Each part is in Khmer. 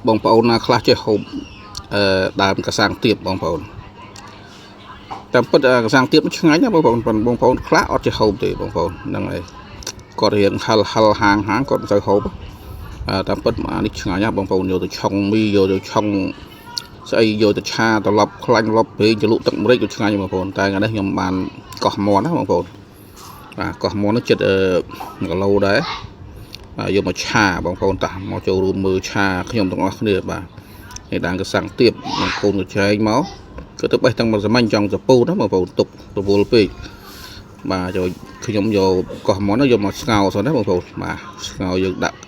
បងប្អូនណាខ្លះចេះហូបអឺដើមកសាំងទៀបបងប្អូនតាមពិតកសាំងទៀបឆ្ងាញ់ណាបងប្អូនប៉ុន្តែបងប្អូនខ្លះអត់ចេះហូបទេបងប្អូនហ្នឹងហើយគាត់រៀងហិលហិលហាងហាងគាត់មិនសូវហូបតាមពិតអានេះឆ្ងាញ់ណាបងប្អូនយកទៅឆុងមីយកទៅឆុងស្អីយកទៅឆាត្រឡប់ខ្លាញ់ត្រឡប់ប្រេងជ្រលក់ទឹកម្រេចក៏ឆ្ងាញ់បងប្អូនតែថ្ងៃនេះខ្ញុំបានកោះមាន់ណាបងប្អូនបាទកោះមាន់នោះចិត្ត1គីឡូដែរបាទយកមកឆាបងប្អូនតោះមកចូលរួមមើលឆាខ្ញុំទាំងអស់គ្នាបាទនេះដើមកសាំងទៀបបងប្អូនក៏ចែងមកគឺទៅបេះតាំងមកសាមញ្ញចង់សពូណាបងប្អូនទុករវល់ពេកបាទចូលខ្ញុំយកកោះមាន់យកមកស្ងោរសិនណាបងប្អូនបាទស្ងោរយើងដាក់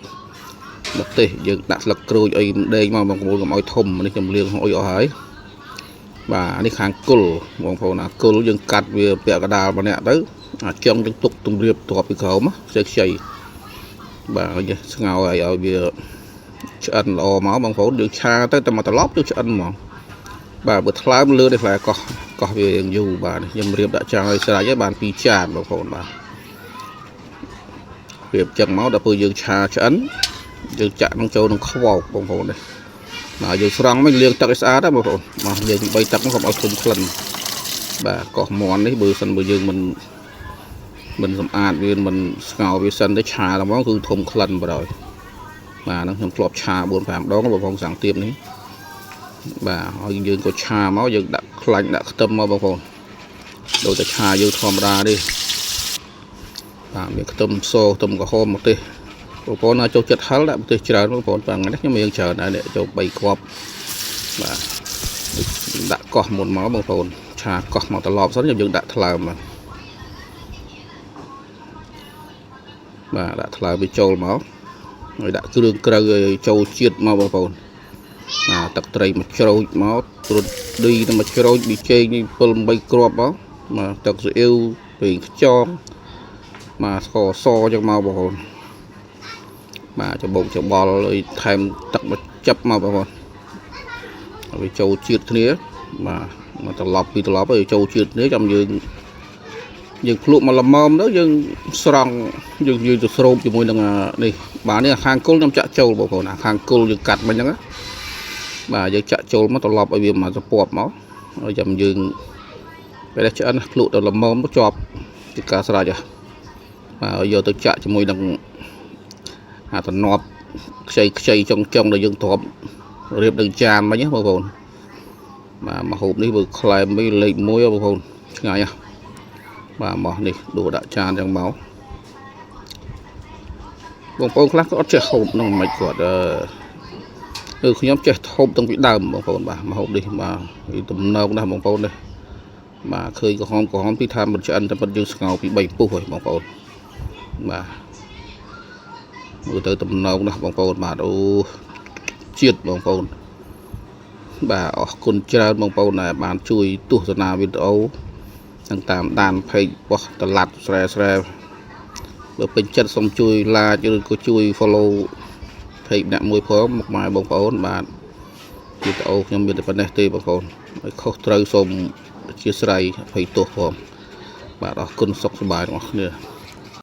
ម្ទេសយើងដាក់ស្លឹកក្រូចអីដេកមកបងប្អូនកុំឲ្យធំនេះខ្ញុំលាងអុយអស់ហើយបាទនេះខាងគុលបងប្អូនអាគុលយើងកាត់វាពាក់កដាលម្នាក់ទៅអាចុងយើងទុកទម្រាបទ្រាប់ពីក្រោមខ្ចីខ្ចីបាទឲ្យស្ងោរឲ្យឲ្យវាឆ្អិនល្អមកបងប្អូនយើងឆាទៅតែមកត្រឡប់យើងឆ្អិនហ្មងបាទបើថ្លើមលឿនទេផ្លែកោះកោះវារៀងយូរបាទខ្ញុំរៀបដាក់ចានឲ្យស្រេចហើយបាន2ចានបងប្អូនបាទរៀបចឹងមកដល់ពេលយើងឆាឆ្អិនយើងចាក់នឹងចូលនឹងខ្វោកបងប្អូននេះបាទយើងស្រង់មិនលាងទឹកឲ្យស្អាតណាបងប្អូនបាទលាង3ទឹកមកកុំឲ្យធុំក្លិនបាទកោះមាន់នេះបើសិនបើយើងមិនសម្អាតវាមិនស្ងោរវាសិនទៅឆាតែហ្មងគឺធុំក្លិនបណ្ដោយបាទហ្នឹងខ្ញុំធ្លាប់ឆា4 5ដងបងប្អូនសាំងទៀបនេះបាទហើយយើងក៏ឆាមកយើងដាក់ខ្លាញ់ដាក់ខ្ទឹមមកបងប្អូនដូចតែឆាយើងធម្មតាទេបាទមានខ្ទឹមសខ្ទឹមក្រហមមកទេបងប្អូនណាចូលចិត្តហឹលដាក់ម្ទេសច្រើនបងប្អូនបាទថ្ងៃនេះខ្ញុំមានច្រើនដែរនេះចូល3គ្រាប់បាទដាក់កោះមុនមកបងប្អូនឆាកោះមកត្រឡប់សិនយើងដាក់ថ្លើមបាទបាទដាក់ថ្លើមវាចូលមកហើយដាក់គ្រឿងក្រៅឲ្យចូលជាតិមកបងប្អូនបាទទឹកត្រីមកច្រូចមកត្រុតឌីទៅមកច្រូចប៊ីចេងនេះ7 8គ្រាប់មកបាទទឹកស៊ីអ៊ីវប្រេងខ្យងបាទស្ករសចឹងមកបងប្អូនបាទច្បុកច្បល់ឲ្យថែមទឹកមកចាប់មកបងប្អូនឲ្យវាចូលជាតិគ្នាបាទមកត្រឡប់ពីត្រឡប់ឲ្យចូលជាតិគ្នាចាំយើងយើងភ្លក់មកល្មមទៅយើងស្រង់យើងយើងទៅស្រូបជាមួយនឹងនេះបាទនេះខាងគល់ខ្ញុំចាក់ចូលបងប្អូនអាខាងគល់យើងកាត់មិញហ្នឹងណាបាទយើងចាក់ចូលមកត្រឡប់ឲ្យវាមកសពប់មកហើយចាំយើងពេលនេះឆ្អិនភ្លក់ទៅល្មមទៅជាប់ជាការស្រេចហ៎បាទយកទៅចាក់ជាមួយនឹងអាតំណប់ខ្ចីខ្ចីចុងចុងដែលយើងទ្រាប់រៀបនឹងចានមិញណាបងប្អូនបាទមកហូបនេះបើក្លែមនេះលេខ1បងប្អូនឆ្ងាញ់ហ៎បាទមកនេះដួសដាក់ចានចឹងមកបងប្អូនខ្លះក៏អត់ចេះហូបនឹងមិនគាត់អឺគឺខ្ញុំចេះហូបតាំងពីដើមបងប្អូនបាទមកហូបនេះបាទវាទំនងណាស់បងប្អូននេះបាទឃើញក្រហមក្រហមពីថាមិនឆ្អិនតែពិតយើងស្ងោរពី3ពុះហើយបងប្អូនបាទមើលទៅទំនងណាស់បងប្អូនបាទអូជាតិបងប្អូនបាទអរគុណច្រើនបងប្អូនដែលបានជួយទស្សនាវីដេអូនិងតាមដាន page របស់តឡាត់ស្រែស្រែបើពេញចិត្តសូមជួយ like ឬក៏ជួយ follow page អ្នកមួយផងមកម៉ែបងប្អូនបាទវីដេអូខ្ញុំមានតែប៉ុណ្ណេះទេបងប្អូនហើយខុសត្រូវសូមអធ្យាស្រ័យអភ័យទោសផងបាទអរគុណសុខសប្បាយទាំងអស់គ្នា។